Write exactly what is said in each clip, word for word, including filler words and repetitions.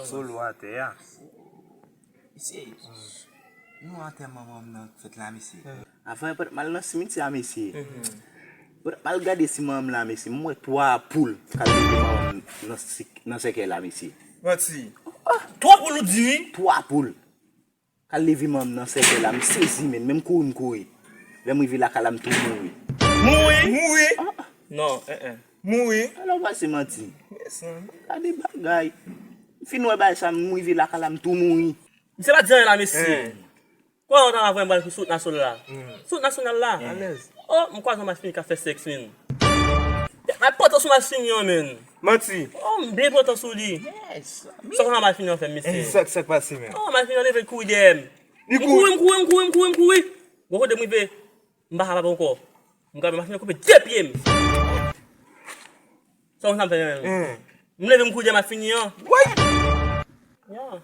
Solo atè a. Mesye, nou antèman manman m nan fèt la, mesye. Avan, m pa t mal nan simityè a, mesye. M pa t mal gade si manman m la, mesye. M wè twa poul k al leve manman m nan sik-, nan sèkèy la, mesye. Manti. Twa poul ou di wi? Twa poul k al leve manman m nan sèkèy la, m sezi, menn. Menm kouri m kouri. Lè m rive lakay la, m tou mouri. Mouri? Mouri? Non, en, en. Mouri? Alò, w pase manti. Gade bagay. M fin wè bagay sa, m rive lakay la, m tou mouri. Misye pa di anyen la, mesye. Kwa w ta ap voye m pral sou wout nasyonal la? Sou wout nasyonal la? Alèz. Oh, m kwaze yon malfini k ap fè sèks, menn. M ap pran tan sou malfini an, menn. Manti. Oh, m byen pran tan sou li. Sa w konn malfini an fè m, mesye? Sa k, sa k pase, menn? Oh, malfini an leve l kouri dèyè m. M kouri, m kouri, m kouri, m kouri, m kouri. Bon, kote m rive, m pa kapab ankò. M kanpe, malfini an koupe de pye m. Sa w konn sa m fè, menn? M leve, m kouri dèyè malfini an. Woy! Ya.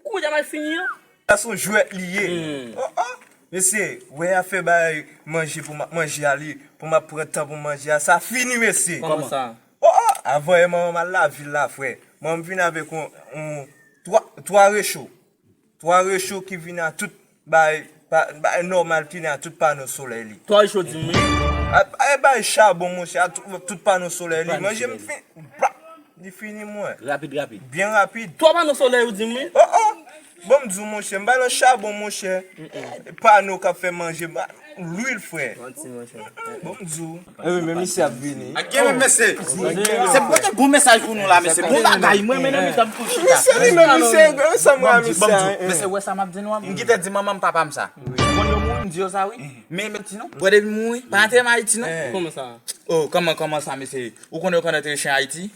Kou dèyè malfini an. Sa se yon jwèt li ye. Oh, oh. Mesye, wè afè bay manje pou m ap manje a li, pou m ap pran tan pou m manje a, sa fini, mesye. Kòman sa? Oh, oh. Avan yè manman m al lavil la, frè. Manman m vin avèk yon, yon twa, twa recho. Twa recho ki vin a tout bay, pa, bay nòmal ki vin a tout pano solèy li. Twa recho di m wi. A, a bay chabon, monchè, a tout, tout pano solèy li. Manje m fin, plap. Li fini, mwen. Rapid, rapid. Byen rapid. Twa pano solèy ou di m wi. Oh, oh. Bon, m di w, monchè, m pa nan chabon, monchè. Pano k ap fè manje, ba, lwil, frè. Manti, monchè. Bon, m di w. Ebyen, men misye ap vini. Ak gen menm mesye. Se pote bon mesaj pou nou la, mesye. Bon bagay, mwen, men nan mitan m tou chita. Misye li menm, misye, sa mwen, misye. Mesye, wè sa m ap di nou an? M gentan di manman m, papa m sa. Bon, yo mouri, m di yo sa, wi. Men, men, ti non. Bwè depi mouri, pa antre m Ayiti, non. Kòman sa? Oh, kòman, kòman sa, mesye? Ou konnen yo konn antre chen Ayiti?